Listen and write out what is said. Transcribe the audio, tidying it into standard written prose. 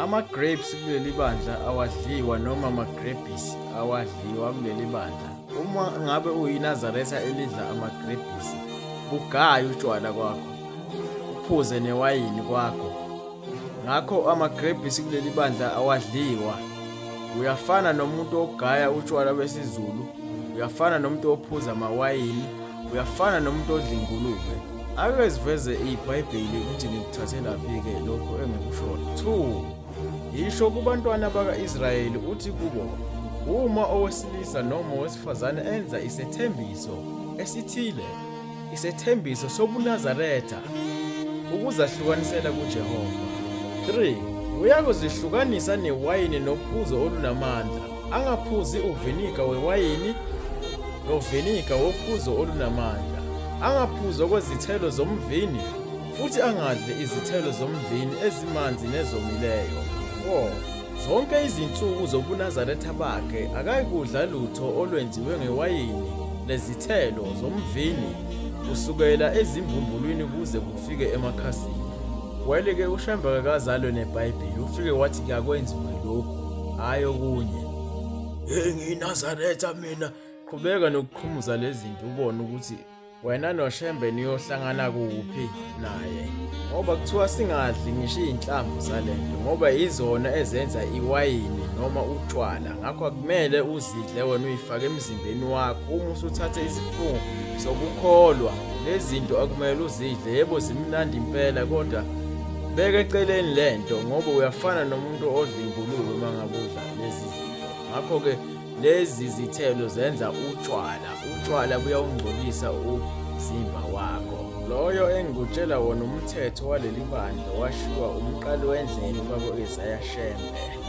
Ama-grapes kuleli bandla awadliwa noma amagrebhisi awadliwa kuleli bandla. Uma ngabe uyiNazaretha elidla amagrebhisi, bugaye utshwala kwakho, uphuze newayini kwakho. Ngakho amagrebhisi kuleli bandla awadliwa. Uyafana nomuntu ogaya utshwala besiZulu, uyafana nomuntu ophuza amawayini, uyafana nomuntu odla ingulube. Ake siveze iBhayibheli ukuthi ngikuthathelaphi-ke lokhu engikushoyo. 2 Yisho kubantwana baka-Israyeli uthi kubo, uma owesilisa noma owesifazane enza isethembiso esithile, isethembiso sobuNazaretha, ukuzahlukanisela kuJehova. 3 Uyakuzihlukanisa newayini nophuzo olunamandla, angaphuzi uviniga wewayini noviniga wophuzo olunamandla, angaphuzi okwezithelo zomvini, futhi angadli izithelo zomvini ezimanzi nezomileyo. 4 Zonke izinsuku zobuNazaretha bakhe akayikudla lutho olwenziwe ngewayini lezithelo zomvini kusukela ezimbumbulwini kuze kufike emakhasini. Well-ke uShembe akakazalwe neBhayibheli, ufike wathi kakwenziwe lokhu, hhayi okunye. Hey ngiyiNazaretha mina. Qhubeka nokuqhumuza lezi zinto ubone ukuthi Wena noShembe niyohlangana kuphi naye? Ngoba kuthiwa singadli ngisho iy'nhlamvu zale nto ngoba yizona ezenza iwayini noma utshwala, ngakho akumele uzidle wena uyifake emzimbeni wakho. Uma usuthathe isifungo sokukholwa, lezi zinto akumele uzidle. Yebo zimnandi impela kodwa beka eceleni le nto ngoba uyafana nomuntu odla ingulube uma ngabe udla lezi zinto. Ngakho-ke Lezi zithelo zenza utshwala. Utshwala buyawungcolisa umzimba wakho. Loyo engikutshela wona umthetho waleli bandla washiwa umqali wendlela ubaba u-Isaya Shembe.